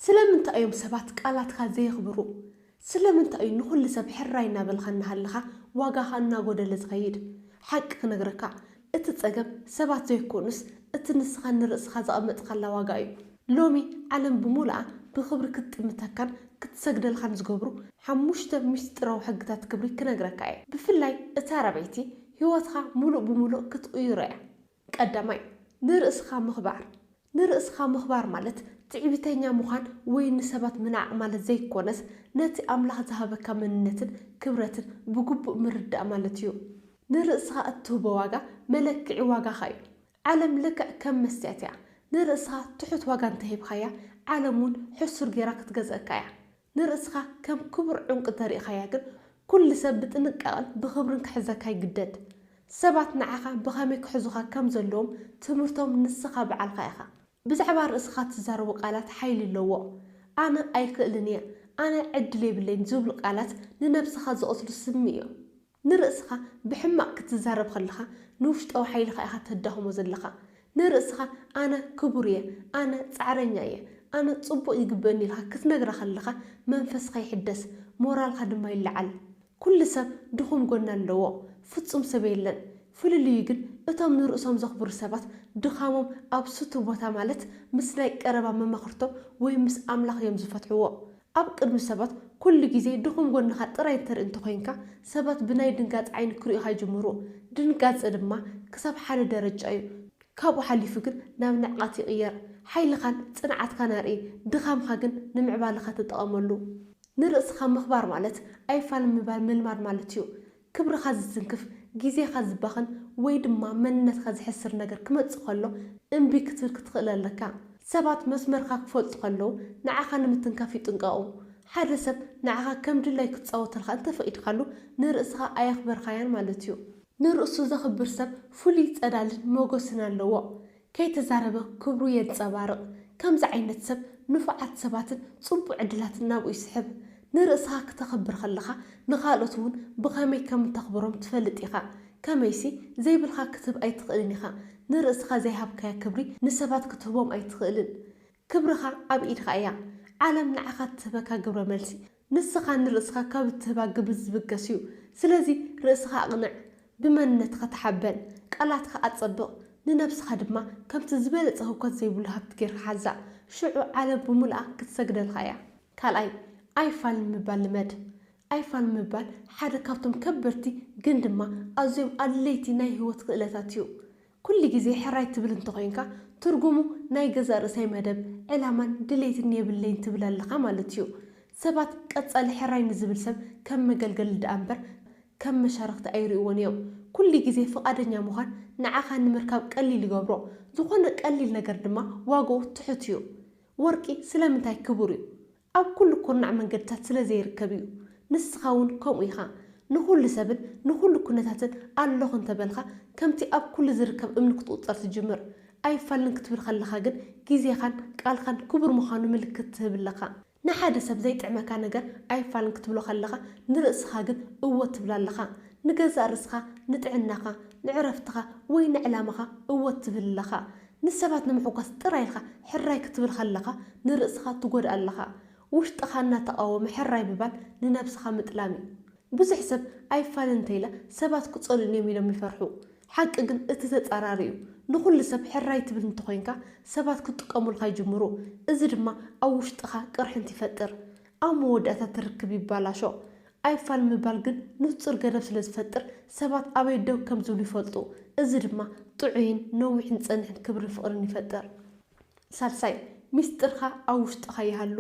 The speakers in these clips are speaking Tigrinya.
ስለምንታይ እዮም ሰባት ቃላትካ ዘየኽብሩ? ስለምንታይ እዩ ንኹሉ ሰብ ሕራይ እናበልካ እናሃለኻ ዋጋኻ እናጎደለ ዝኸይድ? ሓቂ ክነግረካ፣ እቲ ጸገም ሰባት ዘይኮኑስ እቲ ንስኻ ንርእስኻ ዘቐመጥካላ ዋጋ እዩ። ሎሚ ዓለም ብምሉኣ ብኽብሪ ክትጥምተካን ክትሰግደልካን ዝገብሩ ሓሙሽተ ምስጢራዊ ሕግታት ክብሪ ክነግረካ እየ። ብፍላይ እታ ራብዐይቲ ህይወትካ ሙሉእ ብሙሉእ ክትቕይሮ እያ። ቀዳማይ፣ ንርእስኻ ምኽባር። ንርእስኻ ምኽባር ማለት ትዕቢተኛ ምዃን ወይ ንሰባት ምንዓቕ ማለት ዘይኮነስ፣ ነቲ ኣምላኽ ዝሃበካ መንነትን ክብረትን ብግቡእ ምርዳእ ማለት እዩ። ንርእስኻ እትህቦ ዋጋ መለክዒ ዋጋኻ እዩ። ዓለም ልክዕ ከም መስትያት እያ። ንርእስኻ ትሑት ዋጋ እንተሂብካያ፣ ዓለም እውን ሕሱር ጌራ ክትገዝኣካ እያ። ንርእስኻ ከም ክቡር ዕንቁ እንተሪእኻያ ግን፣ ኩሉ ሰብ ብጥንቃቐን ብኽብርን ክሕዘካ ይግደድ። ሰባት ንዓኻ ብኸመይ ክሕዙኻ ከም ዘለዎም ትምህርቶም ንስኻ በዓልኻ ኢኻ። ብዛዕባ ርእስኻ እትዛረቦ ቃላት ሓይሊ ኣለዎ። ኣነ ኣይክእልን እየ፣ ኣነ ዕድል የብለይን ዝብሉ ቃላት ንነብስኻ ዝቐትሉ ስሚ እዮም። ንርእስኻ ብሕማቕ ክትዛረብ ከለኻ ንውሽጣዊ ሓይልኻ ኢኻ ተዳኽሞ ዘለኻ። ንርእስኻ ኣነ ክቡር እየ፣ ኣነ ጻዕረኛ እየ፣ ኣነ ጽቡቕ ይግበእኒ ኢልካ ክትነግራ ከለኻ መንፈስኻ ይሕደስ፣ ሞራልካ ድማ ይለዓል። ኩሉ ሰብ ድኹም ጎኒ ኣለዎ፣ ፍጹም ሰብ የለን። ፍልልዩ ግን እቶም ንርእሶም ዘኽብሩ ሰባት ድኻሞም ኣብ ስቱር ቦታ ማለት ምስ ናይ ቀረባ መማኽርቶም ወይ ምስ ኣምላኽ እዮም ዝፈትሕዎ። ኣብ ቅድሚ ሰባት ኩሉ ግዜ ድኹም ጎንኻ ጥራይ እተርኢ እንተኾይንካ፣ ሰባት ብናይ ድንጋጸ ዓይኒ ክርእዩኻ ይጅምሩ። ድንጋጸ ድማ ክሳብ ሓደ ደረጃ እዩ። ካብኡ ሓሊፉ ግን ናብ ንዕቐት ይቕየር። ሓይልኻን ጽንዓትካን ኣርኢ፣ ድኻምካ ግን ንምዕባለኻ ተጠቐመሉ። ንርእስኻ ምኽባር ማለት ኣይፋል ምባል ምልማድ ማለት እዩ። ክብርኻ ዝትንክፍ፣ ግዜኻ ዝባኽን ወይ ድማ መንነትካ ዝሕስር ነገር ክመጽእ ከሎ እምቢ ክትብል ክትኽእል ኣለካ። ሰባት መስመርካ ክፈልጡ ከለዉ ንዓኻ ንምትንካፍ ይጥንቀቑ። ሓደ ሰብ ንዓኻ ከም ድላይ ክጻወተልካ እንተፈቒድካሉ ንርእስኻ ኣየኽበርካያን ማለት እዩ። ንርእሱ ዘኽብር ሰብ ፍሉይ ጸዳልን ሞገስን ኣለዎ። ከይተዛረበ ክብሩ የንጸባርቕ። ከምዚ ዓይነት ሰብ ንፉዓት ሰባትን ጽቡቕ ዕድላትን ናብኡ ይስሕብ። ንርእስኻ ክተኽብር ከለኻ ንኻልኦት እውን ብኸመይ ከም እተኽብሮም ትፈልጥ ኢኻ። ከመይሲ ዘይብልካ ክትህብ ኣይትኽእልን ኢኻ። ንርእስኻ ዘይሃብካያ ክብሪ ንሰባት ክትህቦም ኣይትኽእልን። ክብርኻ ኣብ ኢድኻ እያ። ዓለም ንዓኻ እትህበካ ግብረ መልሲ ንስኻ ንርእስኻ ካብ እትህባ ግብሪ ዝብገስ እዩ። ስለዚ ርእስኻ ኣቕንዕ፣ ብመንነትካ ተሓበን፣ ቃላትካ ኣጸብቕ፣ ንነብስኻ ድማ ከምቲ ዝበለጸ ህውከት ዘይብሉ ሃብቲ ጌርካ ሓዛ። ሽዑ ዓለም ብምልኣ ክትሰግደልካ እያ። ካልኣይ፣ ኣይፋልን ምባል ልመድ። ኣይፋል ምባል ሓደ ካብቶም ከበድቲ ግን ድማ ኣዝዮም ኣድለይቲ ናይ ህይወት ክእለታት እዩ። ኩሉ ግዜ ሕራይ ትብል እንተኾይንካ፣ ትርጉሙ ናይ ገዛእ ርእሰይ መደብ፣ ዕላማን ድሌትን የብለይን ትብል ኣለኻ ማለት እዩ። ሰባት ቀጻሊ ሕራይ ንዝብል ሰብ ከም መገልገሊ ደኣ እምበር ከም መሻርኽቲ ኣይርእይዎን እዮም። ኩሉ ግዜ ፍቓደኛ ምዃን ንዓኻ ንምርካብ ቀሊል ይገብሮ። ዝኾነ ቀሊል ነገር ድማ ዋጋኡ ትሑት እዩ። ወርቂ ስለምንታይ ክቡር እዩ? ኣብ ኩሉ ኩርናዕ መንገድታት ስለ ዘይርከብ እዩ። ንስኻ እውን ከምኡ ኢኻ። ንኹሉ ሰብን ንኹሉ ኩነታትን ኣለኹ እንተበልካ፣ ከምቲ ኣብ ኩሉ ዝርከብ እምኒ ክትቑጸር ትጅምር። ኣይፋልን ክትብል ከለኻ ግን፣ ግዜኻን ቃልካን ክቡር ምዃኑ ምልክት ትህብ ኣለኻ። ንሓደ ሰብ ዘይጥዕመካ ነገር ኣይፋልን ክትብሎ ከለኻ፣ ንርእስኻ ግን እወ ትብል ኣለኻ። ንገዛእ ርእስኻ፣ ንጥዕናኻ፣ ንዕረፍትኻ ወይ ንዕላማኻ እወ ትብል ኣለኻ። ንሰባት ንምሕጓስ ጥራይ ኢልካ ሕራይ ክትብል ከለኻ፣ ንርእስኻ ትጎድእ ኣለኻ። ውሽጥኻ እናተቓወመ ሕራይ ምባል ንነብስኻ ምጥላም እዩ። ብዙሕ ሰብ ኣይፋልን እንተኢለ ሰባት ክጸልኡኒ እዮም ኢሎም ይፈርሑ። ሓቂ ግን እቲ ተጻራሪ እዩ። ንኹሉ ሰብ ሕራይ ትብል እንተኾይንካ ሰባት ክጥቀሙልካ ይጅምሩ። እዚ ድማ ኣብ ውሽጥኻ ቅርሕንቲ ይፈጥር። ኣብ መወዳእታ እቲ ርክብ ይባላሾ። ኣይፋል ምባል ግን ንጹር ገደብ ስለ ዝፈጥር ሰባት ኣበይ ደው ከም ዝብሉ ይፈልጡ። እዚ ድማ ጥዑይን ነዊሕን ጸንሕን ክብርን ፍቕርን ይፈጥር። ሳልሳይ፣ ሚስጥርካ ኣብ ውሽጥኻ ይሃሉ።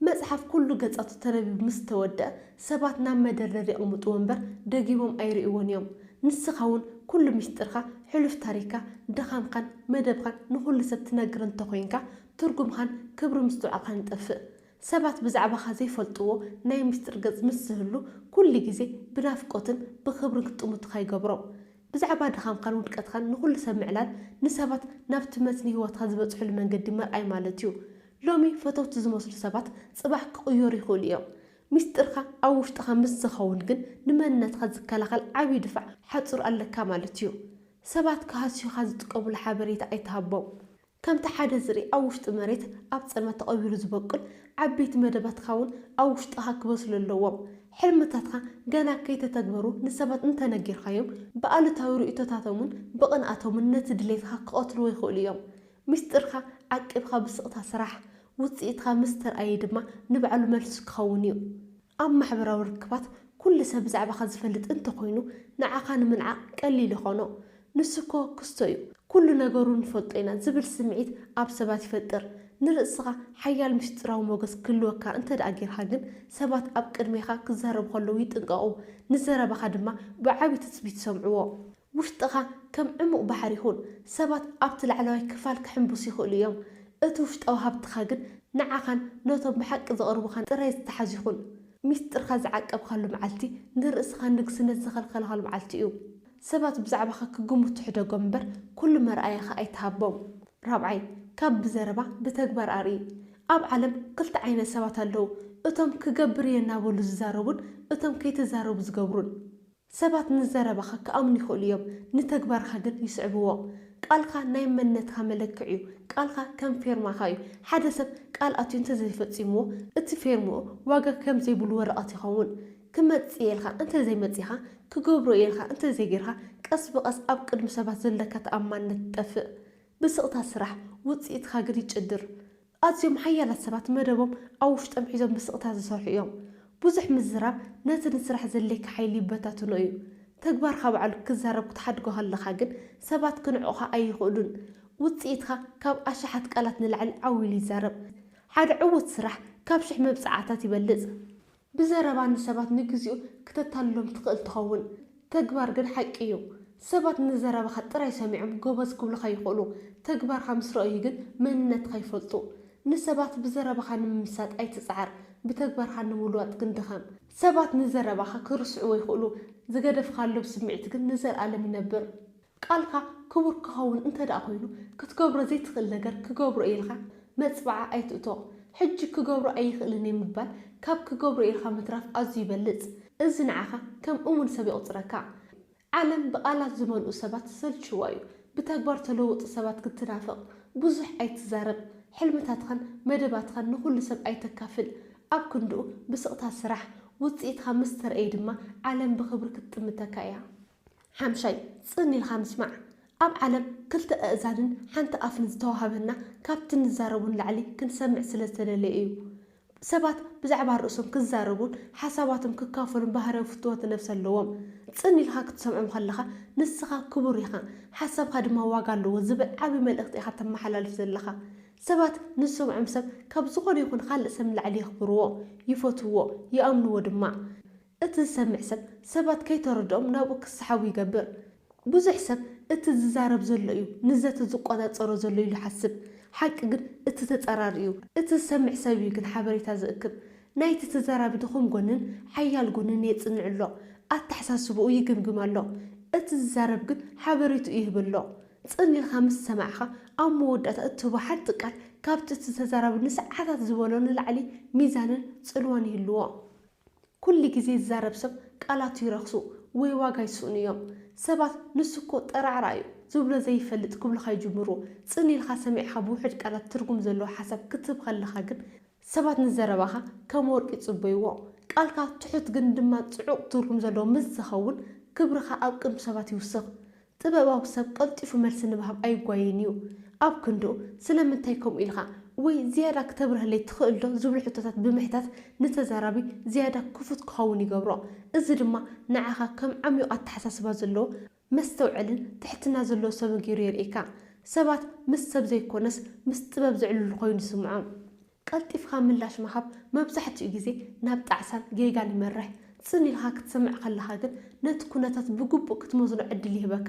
መጽሓፍ ኩሉ ገጻቱ ተነቢቡ ምስ ተወድአ፣ ሰባት ናብ መደርደሪ የቕምጥዎ እምበር ደጊሞም ኣይርእይዎን እዮም። ንስኻ እውን ኩሉ ሚስጥርካ፣ ሕሉፍ ታሪኽካ፣ ድኻምካን መደብካን ንኹሉ ሰብ ትነግር እንተኾይንካ፣ ትርጉምካን ክብሪ ምስትውዓልካን ይጠፍእ። ሰባት ብዛዕባኻ ዘይፈልጥዎ ናይ ሚስጥር ገጽ ምስ ዝህሉ፣ ኩሉ ግዜ ብናፍቆትን ብኽብርን ክጥምቱኻ ይገብሮም። ብዛዕባ ድኻምካን ውድቀትካን ንኹሉ ሰብ ምዕላል፣ ንሰባት ናብቲ መዝኒ ህይወትካ ዝበጽሕሉ መንገዲ ምርኣይ ማለት እዩ። ሎሚ ፈተውቲ ዝመስሉ ሰባት ጽባሕ ክቕየሩ ይኽእሉ እዮም። ሚስጥርካ ኣብ ውሽጥኻ ምስ ዝኸውን ግን፣ ንመንነትካ ዝከላኸል ዓብዪ ድፋዕ ሓጹር ኣለካ ማለት እዩ። ሰባት ክሃስዩኻ ዝጥቀሙሉ ሓበሬታ ኣይትሃቦም። ከምቲ ሓደ ዝርኢ ኣብ ውሽጢ መሬት ኣብ ጸልማት ተቐቢሩ ዝበቁል፣ ዓበይቲ መደባትካ እውን ኣብ ውሽጥኻ ክበስሉ ኣለዎም። ሕልምታትካ ገና ከይተተግበሩ ንሰባት እንተነጊርካዮም፣ ብኣሉታዊ ርእይቶታቶምን ብቕንኣቶምን ነቲ ድሌትካ ክቐትልዎ ይኽእሉ እዮም። ምስጢርካ ዓቂብካ ብስቕታ ስራሕ፣ ውጽኢትካ ምስ ተርኣየ ድማ ንባዕሉ መልሲ ክኸውን እዩ። ኣብ ማሕበራዊ ርክባት ኩሉ ሰብ ብዛዕባኻ ዝፈልጥ እንተኾይኑ ንዓኻ ንምንዓቕ ቀሊል ይኾኖ። ንሱ እኮ ክስቶ እዩ፣ ኩሉ ነገሩ ንፈልጦ ኢና ዝብል ስምዒት ኣብ ሰባት ይፈጥር። ንርእስኻ ሓያል ምስጢራዊ ሞገስ ክህልወካ እንተ ደኣ ጌርካ ግን ሰባት ኣብ ቅድሜኻ ክዛረቡ ከለዉ ይጥንቀቑ፣ ንዘረባኻ ድማ ብዓቢ ትጽቢት ይሰምዕዎ። ውሽጥኻ ከም ዕሙቕ ባሕሪ ይኹን። ሰባት ኣብቲ ላዕለዋይ ክፋል ክሕንብሱ ይኽእሉ እዮም። እቲ ውሽጣዊ ሃብትኻ ግን ንዓኻን ነቶም ብሓቂ ዘቕርቡኻን ጥራይ ዝተሓዝ ይኹን። ሚስጥርካ ዝዓቀብካሉ መዓልቲ ንርእስኻ ንግስነት ዝኸልከልካሉ መዓልቲ እዩ። ሰባት ብዛዕባኻ ክግምቱ ሕደጎም እምበር ኩሉ መርኣያኻ ኣይትሃቦም። ራብዓይ፣ ካብ ብዘረባ ብተግባር ኣርኢ። ኣብ ዓለም ክልተ ዓይነት ሰባት ኣለዉ፣ እቶም ክገብር እየ እናበሉ ዝዛረቡን እቶም ከይተዛረቡ ዝገብሩን። ሰባት ንዘረባኻ ክኣምኑ ይኽእሉ እዮም፣ ንተግባርካ ግን ይስዕብዎ። ቃልካ ናይ መንነትካ መለክዒ እዩ። ቃልካ ከም ፌርማኻ እዩ። ሓደ ሰብ ቃል ኣትዩ እንተዘይፈጺምዎ፣ እቲ ፌርምኡ ዋጋ ከም ዘይብሉ ወረቐት ይኸውን። ክመጽእ እየ ኢልካ እንተዘይመጺኻ፣ ክገብሮ እየ ኢልካ እንተዘይጌርካ፣ ቀስ ብቐስ ኣብ ቅድሚ ሰባት ዘለካ ተኣማንነት ትጠፍእ። ብስቕታ ስራሕ፣ ውጽኢትካ ግን ይጭድር። ኣዝዮም ሓያላት ሰባት መደቦም ኣብ ውሽጦም ሒዞም ብስቕታ ዝሰርሑ እዮም። ብዙሕ ምዝራብ ነቲ ንስራሕ ዘድልየካ ሓይሊ ይበታትኖ እዩ። ተግባርካ ባዕሉ ክዛረብ ክትሓድጎ ከለኻ ግን ሰባት ክንዕቑኻ ኣይኽእሉን። ውጽኢትካ ካብ ኣሽሓት ቃላት ንላዕሊ ዓው ኢሉ ይዛረብ። ሓደ ዕዉት ስራሕ ካብ ሽሕ መብጽዓታት ይበልጽ። ብዘረባ ንሰባት ንግዚኡ ክተታልሎም ትኽእል ትኸውን፣ ተግባር ግን ሓቂ እዩ። ሰባት ንዘረባኻ ጥራይ ሰሚዖም ጎበዝ ክብሉኻ ይኽእሉ፣ ተግባርካ ምስ ረኣዩ ግን መንነትካ ይፈልጡ። ንሰባት ብዘረባኻ ንምምሳጥ ኣይትጽዓር፣ ብተግባርካ ንምልዋጥ ግን ድኸም። ሰባት ንዘረባኻ ክርስዕዎ ይኽእሉ፣ ዝገደፍካሎም ስምዒት ግን ንዘልኣለም ይነብር። ቃልካ ክቡር ክኸውን እንተ ደኣ ኮይኑ፣ ክትገብሮ ዘይትኽእል ነገር ክገብሮ እየ ኢልካ መጽብዓ ኣይትእቶ። ሕጂ ክገብሮ ኣይኽእልን እየ ምባል፣ ካብ ክገብሮ እየ ኢልካ ምትራፍ ኣዝዩ ይበልጽ። እዚ ንዓኻ ከም እሙን ሰብ የቑጽረካ። ዓለም ብቓላት ዝመልኡ ሰባት ሰልችዋ እዩ። ብተግባር ተለወጡ ሰባት ክትናፍቕ፣ ብዙሕ ኣይትዛረብ። ሕልምታትኻን መደባትኻን ንኹሉ ሰብ ኣይተካፍል። ኣብ ክንድኡ ብስቕታ ስራሕ። ውጽኢትካ ምስ ተረእየ ድማ ዓለም ብኽብሪ ክትጥምተካ እያ። ሓምሻይ፣ ጽን ኢልካ ምስማዕ። ኣብ ዓለም ክልተ ኣእዛንን ሓንቲ ኣፍን ዝተዋህበና ካብቲ ንዛረቦ ንላዕሊ ክንሰምዕ ስለ ዝተደለየ እዩ። ሰባት ብዛዕባ ርእሶም ክዛረቡን ሓሳባቶም ክካፈሉን ባህርያዊ ፍትወት ነብሲ ኣለዎም። ጽን ኢልካ ክትሰምዖም ከለኻ ንስኻ ክቡር ኢኻ፣ ሓሳብካ ድማ ዋጋ ኣለዎ ዝብል ዓቢ መልእኽቲ ኢኻ ተመሓላልፍ ዘለኻ። ሰባት ንዝሰምዖም ሰብ ካብ ዝኾነ ይኹን ካልእ ሰብ ንላዕሊ የኽብርዎ፣ ይፈትውዎ፣ ይኣምንዎ ድማ። እቲ ዝሰምዕ ሰብ ሰባት ከይተረድኦም ናብኡ ክሰሓቡ ይገብር። ብዙሕ ሰብ እቲ ዝዛረብ ዘሎ እዩ ንዘተ ዝቆጻጸሮ ዘሎ ኢሉ ይሓስብ። ሓቂ ግን እቲ ተጻራሪ እዩ። እቲ ዝሰምዕ ሰብ እዩ ግን ሓበሬታ ዝእክብ። ናይቲ ተዛራቢ ድኹም ጎንን ሓያል ጎንን የጽንዕ ኣሎ። ኣተሓሳስባኡ ይግምግም ኣሎ። እቲ ዝዛረብ ግን ሓበሬትኡ ይህብ ኣሎ። ጽን ኢልካ ምስ ሰማዕካ፣ ኣብ መወዳእታ እትህቦ ሓንቲ ቃል ካብቲ እቲ ተዛራቢ ንሰዓታት ዝበሎ ንላዕሊ ሚዛንን ጽልዋን ይህልዎ። ኩሉ ግዜ ዝዛረብ ሰብ ቃላቱ ይረኽሱ ወይ ዋጋ ይስእኑ እዮም። ሰባት "ንሱ እኮ ጠራዕራ እዩ" ዝብሎ ዘይፈልጥ ክብሉኻ ይጅምሩ። ጽን ኢልካ ሰሚዕካ ብውሑድ ቃላት ትርጉም ዘለዎ ሓሳብ ክትህብ ከለኻ ግን ሰባት ንዘረባኻ ከም ወርቂ ይጽበይዎ። ቃልካ ትሑት ግን ድማ ጽዑቕ ትርጉም ዘለዎ ምስ ዝኸውን ክብርኻ ኣብ ቅድሚ ሰባት ይውስኽ። ጥበባዊ ሰብ ቀልጢፉ መልሲ ንምሃብ ኣይጓየን እዩ። ኣብ ክንድኡ "ስለምንታይ ከምኡ ኢልካ?" ወይ "ዝያዳ ክተብርህለይ ትኽእል ዶ?" ዝብሉ ሕቶታት ብምሕታት ንተዛራቢ ዝያዳ ክፉት ክኸውን ይገብሮ። እዚ ድማ ንዓኻ ከም ዓሚቕ ኣተሓሳስባ ዘለዎ፣ መስተውዕልን ትሕትና ዘለዎ ሰብን ገይሩ የርእየካ። ሰባት ምስ ሰብ ዘይኮነስ ምስ ጥበብ ዝዕልሉ ኮይኑ ይስምዖም። ቀልጢፍካ ምላሽ ምሃብ መብዛሕትኡ ግዜ ናብ ጣዕሳን ጌጋን ይመርሕ። ጽን ኢልካ ክትሰምዕ ከለኻ ግን ነቲ ኩነታት ብግቡእ ክትመዝኖ ዕድል ይህበካ።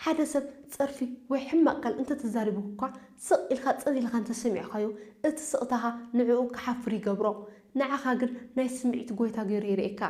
ሓደ ሰብ ጸርፊ ወይ ሕማቕ ቃል እንተተዛሪቡካ እኳ ስቕ ኢልካ ጽን ኢልካ እንተሰሚዕካዮ እቲ ስቕታኻ ንዕኡ ክሓፍር ይገብሮ። ንዓኻ ግን ናይ ስምዒት ጎይታ ገይሩ የርእየካ።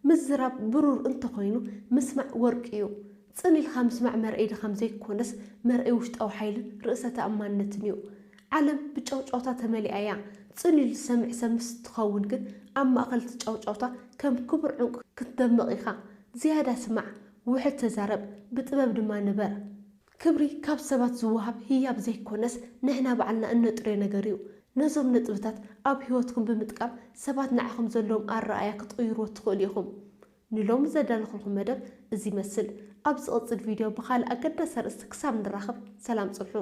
ምዝራብ ብሩር እንተኾይኑ ምስማዕ ወርቂ እዩ። ጽን ኢልካ ምስማዕ መርኣይ ድኻም ዘይኮነስ መርኣይ ውሽጣዊ ሓይልን ርእሰ ተኣማንነትን እዩ። ዓለም ብጫውጫውታ ተመሊኣ እያ። ጽን ኢሉ ዝሰምዕ ሰብ ምስ ትኸውን ግን ኣብ ማእከል እቲ ጫውጫውታ ከም ክቡር ዕንቁ ክትደምቕ ኢኻ። ዝያዳ ስማዕ፣ ውሑድ ተዛረብ፣ ብጥበብ ድማ ንበር። ክብሪ ካብ ሰባት ዝወሃብ ህያብ ዘይኮነስ ንሕና ባዕልና እነጥርዮ ነገር እዩ። ነዞም ነጥብታት ኣብ ህይወትኩም ብምጥቃም ሰባት ንዓኹም ዘለዎም ኣረኣእያ ክትቕይርዎ ትኽእሉ ኢኹም። ንሎሚ ዘዳለኹልኩም መደብ እዚ ይመስል። ኣብ ዝቕጽል ቪድዮ ብኻልእ ኣገዳሲ ኣርእስቲ ክሳብ ንራኸብ ሰላም ጽንሑ።